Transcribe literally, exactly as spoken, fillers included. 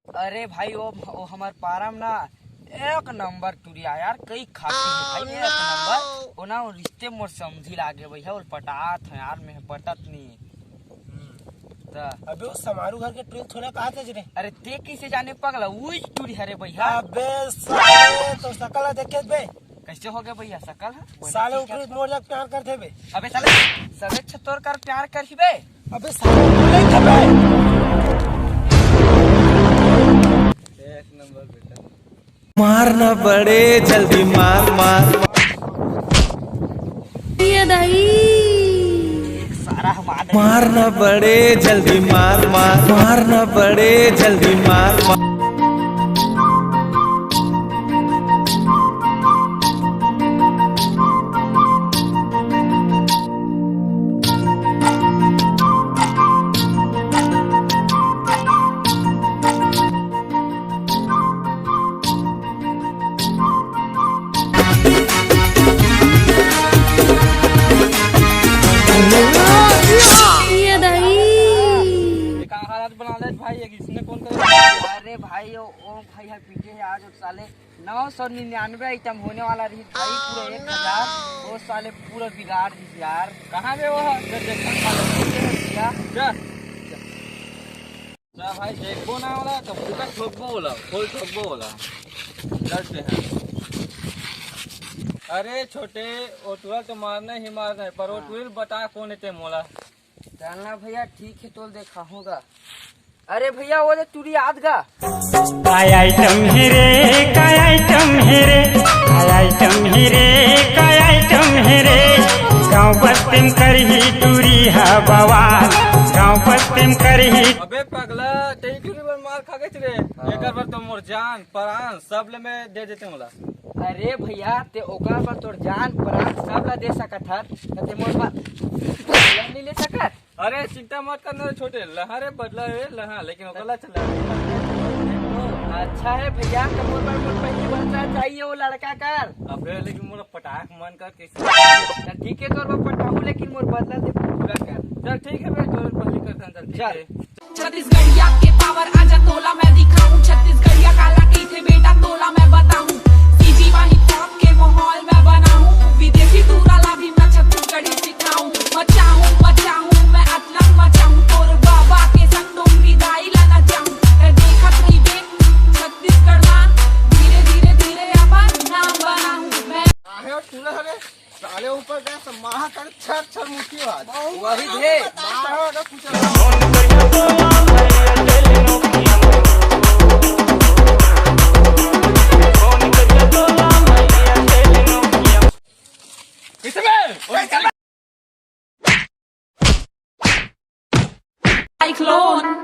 अरे भाई, वो, वो हमर पारा म ना एक नंबर टुरी आय यार, कई खाती है भाई, एक नंबर। वो ना, वो रिश्ते मोर समझी लागे भैया, वो पटात है यार, मैं पटत नहीं। त अबे, वो समारू घर के टुरी थोड़ा कहा थे रे? अरे, ते कैसे जाने पगला, उही टुरी हरे भैया। अबे साले, तो सकल देखे बे। कैसे हो गया भैया, सकल है? साले, ओकरे मोर जग प्यार करथे बे। अबे साले, सबे अच्छा तोर कर प्यार करही बे। अबे साले, बोले थे बे। एक नंबर बेटा। मारना बड़े जल्दी, मार, मार। ये दाई। सारा हमारे। मारना बड़े जल्दी, मार, मार। मारना बड़े जल्दी, मार, मार। ये दाई। ये का हालत बना ले भाई, ये इसने कौन करे? अरे भाई, ओ, ओ भाई, हर पीछे है आज, साले नौ सौ निन्यानवे आइटम होने वाला रही भाई, पूरा एक हजार। वो साले पूरा बिगाड़ दी यार। कहाँ बे वो? जब देखा खा लो। ये है भैया। जा। जा भाई, देखबो ना वाला, तो पूरा ठोकबो वाला, खोल ठोकबो वाला। चलते हैं। अरे छोटे, वो टुरा तो मारना ही मारना है, पर वो हाँ। टुरी बता कौन है ते मोला। चलना भैया, ठीक है, तो देखा होगा। अरे भैया, वो दे टुरी आत गा। काय आइटम हे रे, काय आइटम हे रे, काय आइटम हे रे, काय आइटम हे रे। गांव बस्ती म करही टुरी ह बवाल, गांव बस्ती म करही। अबे पगला, तेरी टुरी बर मार खा गए रे। हाँ। एकर बर तो मोर जान, प्राण सब ले मैं दे देते मोला। अरे भैया, ते ओकर बर तोर जान, प्राण सब ला दे सकत हस, त ते मोर बर नहीं ले सकत? अरे चिंता मत करना रे छोटे, लहा रे बदला रे लहा, लेकिन ओकर ला चला। अच्छा है भैया, तो मोर बर मोर पहली बदला चाहिए वो लड़का कर। अबे लेकिन मोर पटाख मन कर कैसे? चल ठीक है, तोर बर पटाहू, लेकिन मोर बदला ते पूरा कर। चल ठीक है बे, तोर पहली करता हूँ, चल ठीक चल। है। छत्तीसगढ़िया के पावर आजा तोला मैं दिखाऊं, छत्तीसगढ़िया काला कहिथे बेटा तोला मैं बताऊं। सीजी वाली पॉप के माहौल मैं बनाऊं, विदेशी टूरा ला भी मैं छत्तीसगढ़ी सिखाऊं। मचाऊं, मचाऊं, मैं अतलम मचाऊं, तोर बाबा के संग डोंगरी दाई ला नचाऊं। मैं देखत रहिबे छत्तीसगढ़ मा, धीरे, धीरे, धीरे अपन नाम बनाऊं मैं। आहे और सुना हवे, साले ऊपर गए सब माहा कर छर छर मुठी बात। वही दे। माहा का कुछ साइक्लोन।